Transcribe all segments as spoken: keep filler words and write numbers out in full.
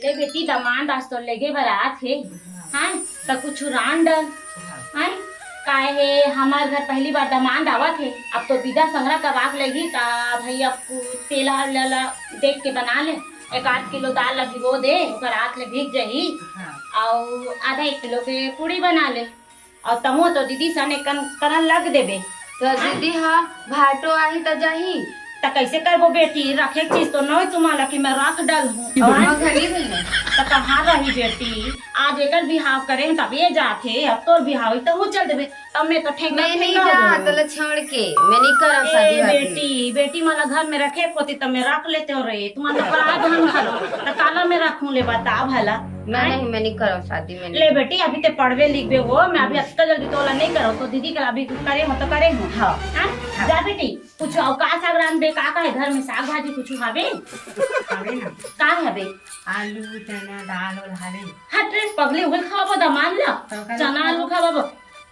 ले बेटी, दमांद आज तो लेगे बर आत हे, हैं? त कुछु रांध डर, हैं? काहे हे, हमर घर पहली बार दमांद आवत हे, अब तो बिदा संगरा करवा के लेगी, त भई अब कु-, तेला ला, ला देख के बना ले, एक आध किलो दाल ला भिगो दे, ओकर आत ले भीग जाही, हाँ। अउ आधा एक किलो के पूड़ी बना ले। अउ तहूँ तो दीदी सने कन-, करन लग देबे। तो हाँ। दीदी हा भाटो आही त जाही। त कैसे करबो बेटी, रखे के चीज तो नोय तुम्हारा कि मैं रख डल हूँ। अउ हाँ? घरी भी नहीं। त कहाँ रही बेटी, आज एकर बिहाव करे हैं, तब ये जात हे, अब तोर बिहाव ही तहूँ चल देबे, तब मैं तो ठेंगा मैं नहीं ठेंगा हो जा, जाऊँ। तोला छोड़ के, मैं नहीं करब ए शादी वादी। बेटी, बेटी मला घर में रखे होती तब मैं रख लेते हो रे, तुम्हारा तो बड़ा धन घलो, त काला मैं रखूँ ले बता भला। मैं हाँ? नहीं, मैं नहीं करब शादी में, ले नहीं। बेटी, अभी ते पढ़बे लिखबे हो, मैं अभी अतका जल्दी तोला नहीं करब, तो दीदी के अभी करे हो तो करे हो। हाँ। हाँ? हाँ। जा बेटी, कुछ अउ का साग रांधबे, का का हे घर में, साग भाजी कुछ हवे? हवे ना। का हवे? आलू, चना, दाल, उल हवे। हट रे पगली, उल खाबो दमांद ला। तो का चना, आलू खाबो।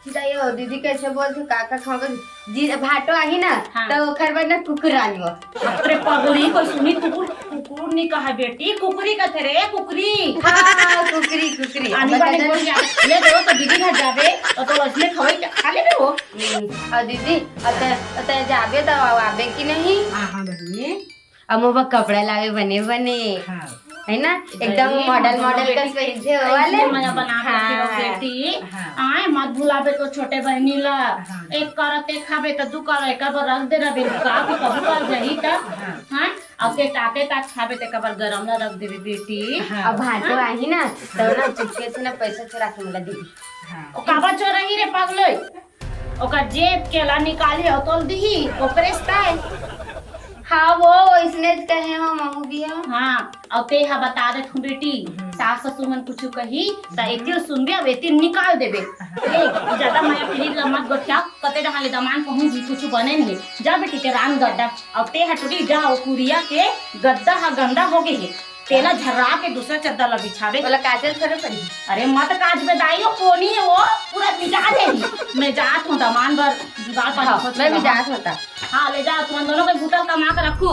सीधा ये हो, दीदी कैसे बोलथे, का का खाबो? जी, भाटो आही ना, हाँ। तो ओखर बर ना कुकुर आनबो। बाप रे पगली, कोई सुनी कुकुर, कुकुर नहीं कहा बेटी, कुकरी कथे रे, कुकरी। हाँ, कुकरी, कुकरी। आनी मतलब बानी जन- बोल गया। ले दो तो दीदी घर जाबे, तो, तो लक्ष्मी खवाई खा लेबे वो। हम्म, अउ दीदी, अउ ते, अउ ते जाबे तो आबे कि नहीं? हाँ, हाँ, बहिनी। अब मोर बर कपड़ा लावे बने बने, हाँ। है ना? एकदम एकदम मॉडल, मॉडल मॉडल बेटी कस पहिनथे वो ऐसे वाले। मया बना के रखे हो हाँ। बेटी। हाँ। आए, मत भुलाबे तो छोटे बहिनी ला। हाँ। एक करा ते खाबे तो दू करा एकर बर रख दे रहे, का भी कभू कर जाही त। हाँ। हाँ? अउ ते ताते तात खाबे ते कबर गरम ला रख देबे बेटी। हाँ। अब भाटो हाँ। आही ना, तो ना चुपके से ना पैसा चुरा के मोला देबे। हाँ। ओ काबर चोराही रे पगलोई? ओकर जेब के ला निकाली अउ तोल दिही, ओकरे से ताय। हाँ वो, ओइसने ज कहे हो महू बिया। हाँ, अउ ते हा बता देत हूँ बेटी, हम्म। सास ससुर मन कुछु कही, त एतिर सुनबे, अब एतिर निकाल देबे। हाँ। ए, ज्यादा मया पीढ़ी ला मत गोठिया, कते डहा ले दमान कहूँ जी कुछु बने नहीं। जा बेटी के रांध गड्डा, अउ ते हा टुरी जा, ओ कुरिया के गद्दा हा गंदा हो गे हे। तेला झर्रा के दूसरा चद्दर ला बिछावे। ओला काजल करे पड़ी। अरे मत काजबे दाई, ओ कोनी हे वो, पूरा मिटा देही। मैं जात हूँ दमान बर जुगाड़ पानी हाँ, खोज मैं के भी लाहूँ। जात हूँ ता। हाँ, ले जा, तुमन दोनों के बूता कमा के रखू।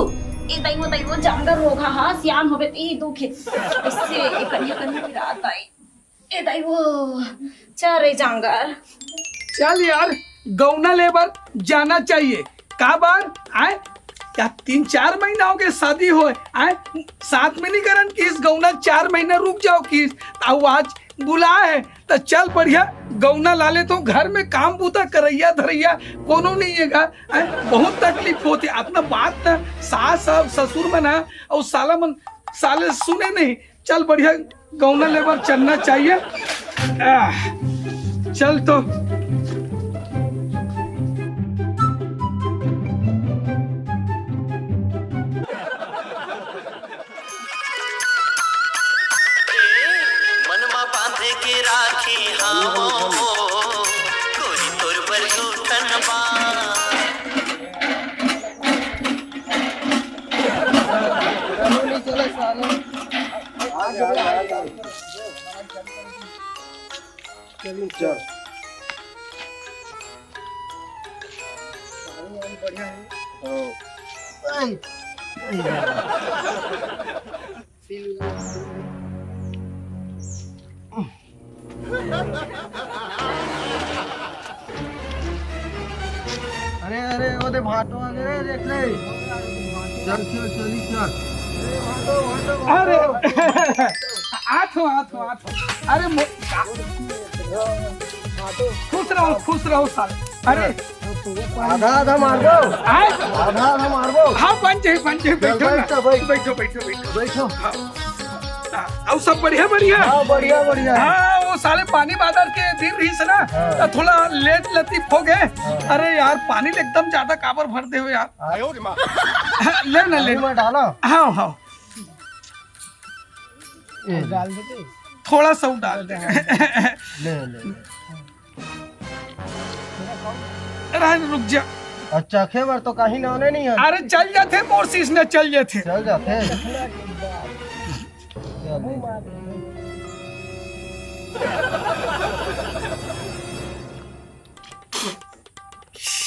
ए दाई वो, दाई वो, जांगर रोगा हा, सियान होबे त ई दुख हे। इससे ए कन्या कन्या पिरात आई। ए दाई वो, चल रे जांगर। चल यार, गौना ले बर जाना चाहिए। का बार आए? या तीन चार महीना हो गए शादी होए, आए? साथ में नहीं करन कि इस गौना चार महीना रुक जाओ कि अउ आज बुला है, त चल बढ़िया गौना ला ले तो घर में काम बूता करैया धरैया कोनो नहीं है गा, आए? बहुत तकलीफ होती। अपना बात ना सास अउ ससुर मन हा, अउ साला मन साले सुने नहीं। चल बढ़िया गौना लेबर चलना चाहिए। आह, चल तो। मनमा बांधे के राखी हाँ हो, गोरी तोर बर दू ठन बांध। चल। अरे, अरे, ओ दे भाटो आ गे रे, देख ले। चल, चल, चली, चल। अरे, आत हो, आत हो, आत हो। अरे, मो-, खुश रहो, खुश रहो साले। अरे, आधा, आधा मारबो। आए? आधा, आधा मारबो। हाँ, बन जाही, बन जाही, चल, बैठो ना। बैठ, बैठ। बैठो, बैठो, बैठो। बैठो। हाँ। हाँ, अउ सब बढ़िया, बढ़िया? हाँ, बढ़िया, बढ़िया। हाँ, वो साले पानी बादर के दिन रहिस ना, हाँ। त थोड़ा लेट लतीफ हो गे। हाँ। अरे यार, पानी ले एकदम ज्यादा काबर भर दे हो यार। हाँ। ले ना, ले। पानी में डाला। हाँ, हाँ। ये ले। डाल देते। थोड़ा सा डाल दे। ले, ले, ले। अरे रुक जा। अच्छा, खे बर तो कहीं ना होने नहीं है। अरे चल जाथे, मोर शीश ने चल जाथे। चल जाथे।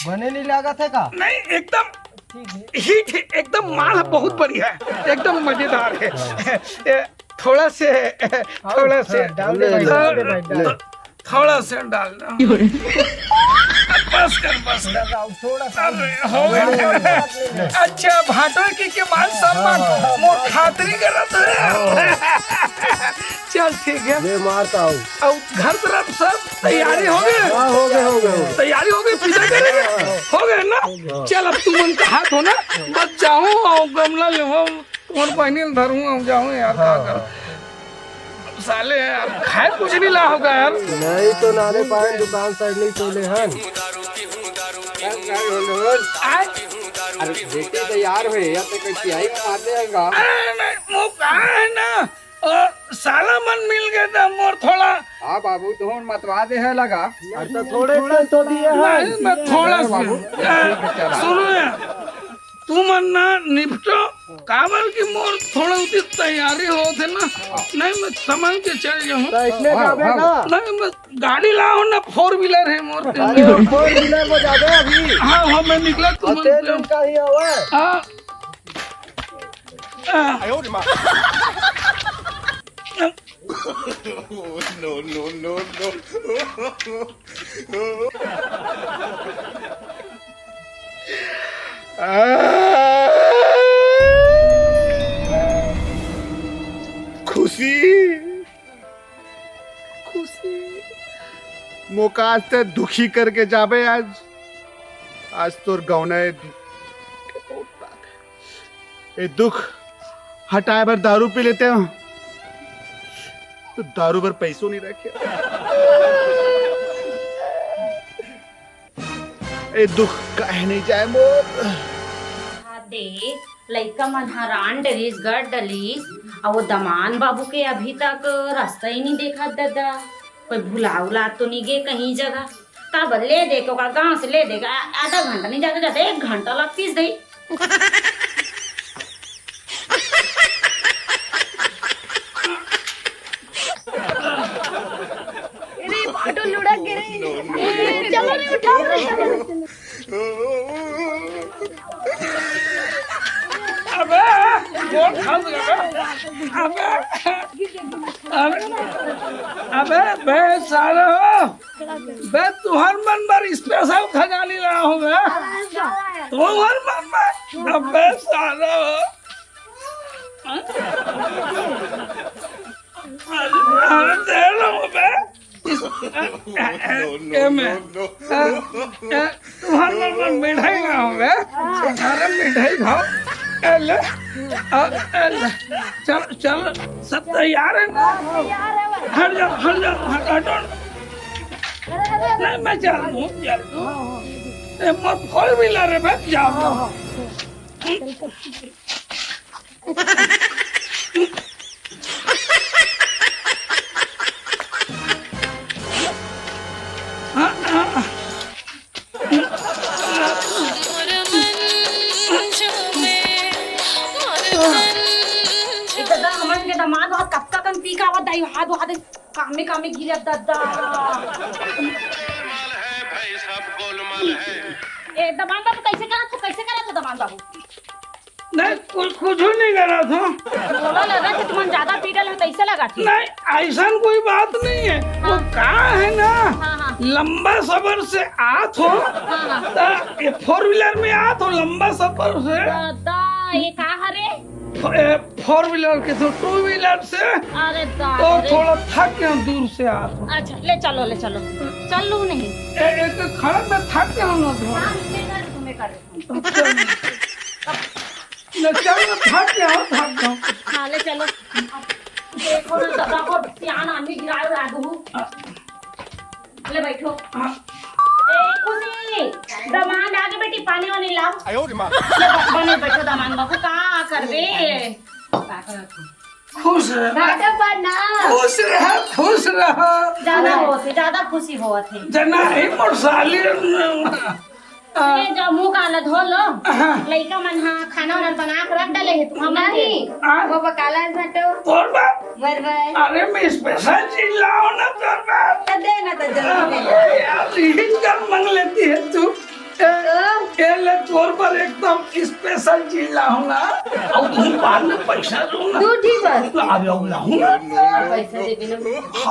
बने नहीं लागत हे का? नहीं, एकदम हिट हे, एकदम माल बहुत बढ़िया हे, एकदम मजेदार हे। हाँ। ए, थोड़ा से, थोड़ा से। हाँ, डाल दे भाई, डाल दे भाई, डाल। थोड़ा से डाल दो। बस कर, बस कर। थोड़ा सा। अरे, हो गया। अच्छा, भाटो के, के मान सम्मान, मोर खातरी करत है। चल, ठीक है। ये मारता हूँ। अब घर तरफ सब तैयारी हो गई? हाँ, हो गए, हो गए, हो गए। तैयारी हो गई, पूजा करेंगे? हो गए ना? चल, अब तुमन कहात हो ना, बस जाऊँ और गमला लेवो। तोर बहिनी ल धरूँ, हम जाऊँ यार, का हाँ। करूँ? साले, अब खाए कुछ नहीं ला होगा यार। नहीं तो नाने पाए दुकान साइड नहीं तोले हन। आय? अरे बेटी तैयार हुए, या तो कोई सियाही मारते हैं का? अरे नहीं, वो कहा है ना, ओ, साला मन मिल गए था मोर थोड़ा। हाँ बाबू, धुन मतवा दे है लगा। अरे तो थोड़े से तो दिए हैं। नहीं, मैं थोड़ा सा। बाबू। ए, सुनो यार, तुमन ना निपटो, काबर कि मोर थोड़ा उती तैयारी होत है ना, नहीं मैं संभल के चल जाऊँ। तो इसने हाँ, जाबे हाँ। ना। नहीं, मैं गाड़ी लाओ ना, four wheeler है मोर। अरे, four wheeler में जाबे अभी। हाँ, हाँ, मैं निकला, तुमन अते से। दिन का ही आवा। हाँ। हाँ। No, no, no, no। खुशी, खुशी, मोका आज ते दुखी करके जाबे। आज, आज तोर गौना ए दु-, ए दुख हटाए बर दारू पी लेते हो, तो दारू बर पैसों नहीं रखे। ए दुख काहे नहीं जाए मोर? हाँ दे, लइका मन हरान डरिस, गड़ डलिस, अउ वो दमान बाबू के अभी तक रास्ता ही नहीं देखा ददा। कोई भुला उला तो नहीं गे कहीं जगह? काबर ले दे के ओकर गांव से ले दे के आ-, आधा घंटा नहीं जाते जाते एक घंटा लग पीस दे। अरे, भाटो लुढ़क गे रे। चलो रे, उठाओ रे, चलो। अबे, कौन खान लगा? अबे, अबे, अबे, बे सारा हो। बे, तुहर मन बर special खजानी लाया हूँ बे। तुहर मन बर। अबे सारा हो। अरे, अरे, दे रहा हूँ बे। इस, ए, में, ए, ए, तुहर मन बर मिठाई लाया हूँ बे। अरे, मिठाई खाओ। ए, ले। आ, ए, ले। चल, चल, सब तैयार है ना? हट जाओ, हट जाओ, हट, हटो। नहीं, मैं चल दूँ, चल दूँ। ए, मोर four wheeler है बे, जाओ। हाँ, हाँ। ए ददा, हमन के दमाद ह कतका कन पी के आवत दाई, हाथ, हाथ कामे कामे गिरत ददा। ए दमान बाबू, कैसे करत हो, कैसे करत हो दमान बाबू? नहीं, कुछ, कुछ नहीं करा था। बोला लगा कि तुमन ज्यादा पी डले हो, तो ऐसे लगा था। नहीं, ऐसा कोई बात नहीं है। वो हाँ। का है ना, हाँ, हाँ। लंबा सफर से आत हो, हाँ, हाँ। तो ये four wheeler में आत हो, लंबा सफर से। दादा, ये का हरे? फ-, ए, four wheeler के तो two wheeler से, अरे दादा तो रे। थोड़ा थक गया हूँ, दूर से आत हो। अच्छा, ले चलो, ले चलो। चल लू नहीं। ए, एक खड़ा मैं थक गया हूँ ना थोड़ा। हाँ, मैं कर, मैं कर। ले चल, भाग जाओ, भाग जाओ। हाँ, ले चलो। देखो ना, दादा को सियान आदमी गिराए हुए आगू। ले बैठो। हाँ। ए, खुशी, दमान आगे बेटी, पानी वानी लाओ। आयो रे माँ। ले ब-, बने बैठो दमान बाबू, का करबे? खुश रह। घाटा पर ना। खुश रह, खुश रह। ज्यादा होत हे, ज्यादा खुशी होत हे। जना ही मोर साली। ए, जाओ, मुंह काला धो लो। हाँ। लइका मन हा खाना वाना बना के रख डाले हे, तू हमन के। नहीं, हाँ। वो बकाला है घाटो। तोर बाप। बर बर। अरे, मैं special चीज लाओ ना तोर बाप। तो दे ना, तो जल्दी दे। अरे यार, यही कम मांग लेती है तू। तो ए ले, तोर बर एकदम स्पेशल चीज लाहूं ना। अउ तुम बाद में पैसा दो ना। दू ठी बस। अरे, अउ लाहूं ना। पैसा देबे ना।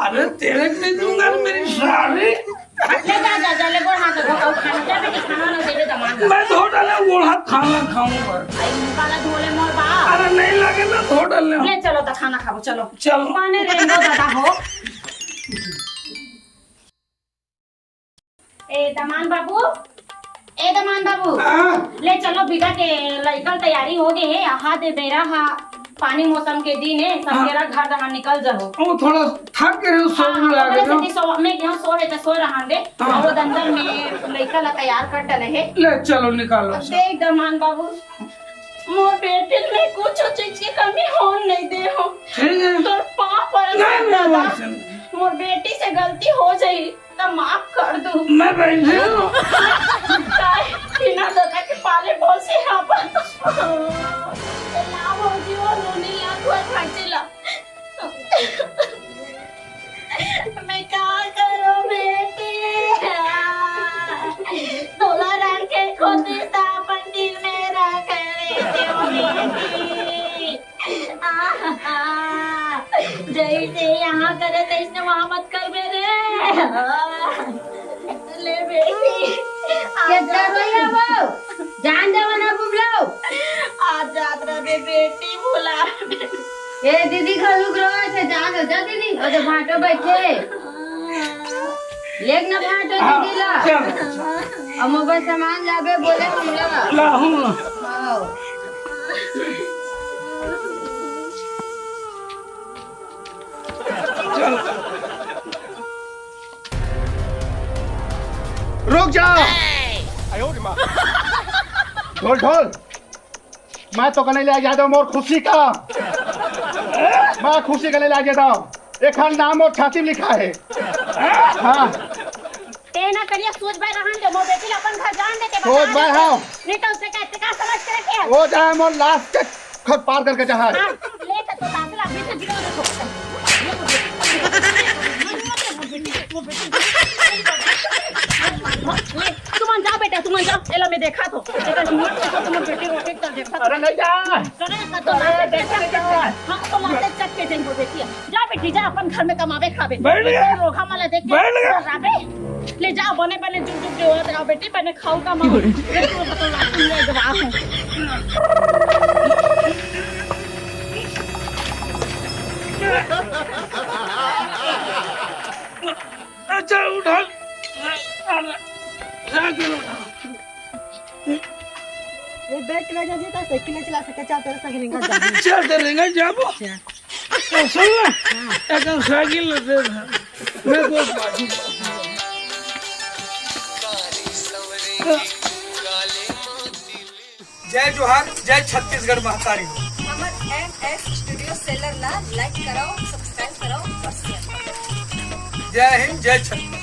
अरे, तेरे को नहीं दूंगा रे, मेरी साली। ले जा, जा, जा, ले गोड़ हाथ धो, खाना, जा बेटी, खाना ना देबे दमांद। मैं धो डाले गोड़ हाथ, खाना खाऊंगा। आई मुंह काला धो ले मोर बाप। अरे, नहीं लगे ना, धो डाले। ले चलो तो खाना खाओ, चलो। चलो। माने रेंगो दादा हो। ए दमान बाबू, ए दमान बाबू, हाँ। ले चलो बिटिया के लइका तैयारी हो गे हे, आहा दे बेरा हा, पानी मौसम के दिन हे, सब हाँ। केरा घर दहा निकल जाओ। वो थोड़ा थक गए हो, सो हाँ, लगे ओकरे हो। सेती सो, मैं यहाँ सो रहे तो सो रहा दे, हाँ। और अंदर में लइका ला तैयार कर डले हे। ले चलो निकालो। अब देख दमान बाबू, मोर बेटी में कुछ चीज की कमी होन नहीं दे हो। ठीक है। तोर पाँव पर नहीं, नहीं, दादा, नहीं, नहीं। मोर बेटी से गलती हो जाई। त माफ कर दू। मैं बैठे हूँ। काय बिना दादा के पाले पोसे यहाँ पर। ला भौजी, वो नूनी ला, तू भांची ला। मैं का करूँ बेटी? तोला रखे खोते सा अपन दिल में रखे रे बेटी। आहा, जैसे यहाँ करे तैसने वहाँ मत करबे रे। ले बेटी, आ के जा। डरोइया वो, जान देवा ना बुबलो। आज जात रहे बेटी बुला। ए दीदी घलुक रोए थे, जान हो जा दीदी, और जो भाटो बैठे। लेग ना भाटो हाँ, दीदी ला। चल। अब मोबाइल सामान लाबे बोले हम ला। ला, हम ला। हाँ। रुक जा। ढोल, ढोल। मैं तो कने ले आ जाता हूँ मोर खुशी का। मैं खुशी कने ले आ जाता हूँ। एक नाम मोर छाती में लिखा है। हाँ। ते ना करिया, सोच बाय रहन दे, मोर बेटी ला अपन घर जान दे के सोच बता बाय दे। हाँ। नहीं तो उसे कहते का समझ के रखे है? वो जाए मोर लाश के खत पार करके जहाज। हाँ, ले तो, तो लाश ला अभी से गिरा दे तो। ले, तुमन जाओ बेटा, तुमन जाओ, एला मैं देखा तो। एकर हिम्मत देखो, तुमन बेटी रोटी कर देखा तो। अरे नहीं जा। करे का तो अरे लाश देख, देख, देख। हाँ, तो लाश चट के जइबो बेटी। जा बेटी, जा अपन घर में कमावे खावे। बैठ गया। रोखा मला देख के बैठ गया। राबे। ले जा, बने बने जुग जुग जो होत रहा बेटी, बने खाऊ कमाऊ। ले तो, तो लाठी ले जवाब है। अच्छा, उठा। साइकिल उठा। ये बैठ के ले जा जी, तो साइकिल नहीं चला सकते, चल तेरे साइकिल निकाल जा। चल तेरे निकाल जाबो। अच्छा। तो सुन ना, हाँ। एकदम साइकिल ले दे। मैं तो बाजू। जय जोहार, जय छत्तीसगढ़ महतारी। हमर एम एस स्टूडियो सेलर ला like कराओ, subscribe कराओ और share कराओ। जय हिंद, जय छत्तीसगढ़।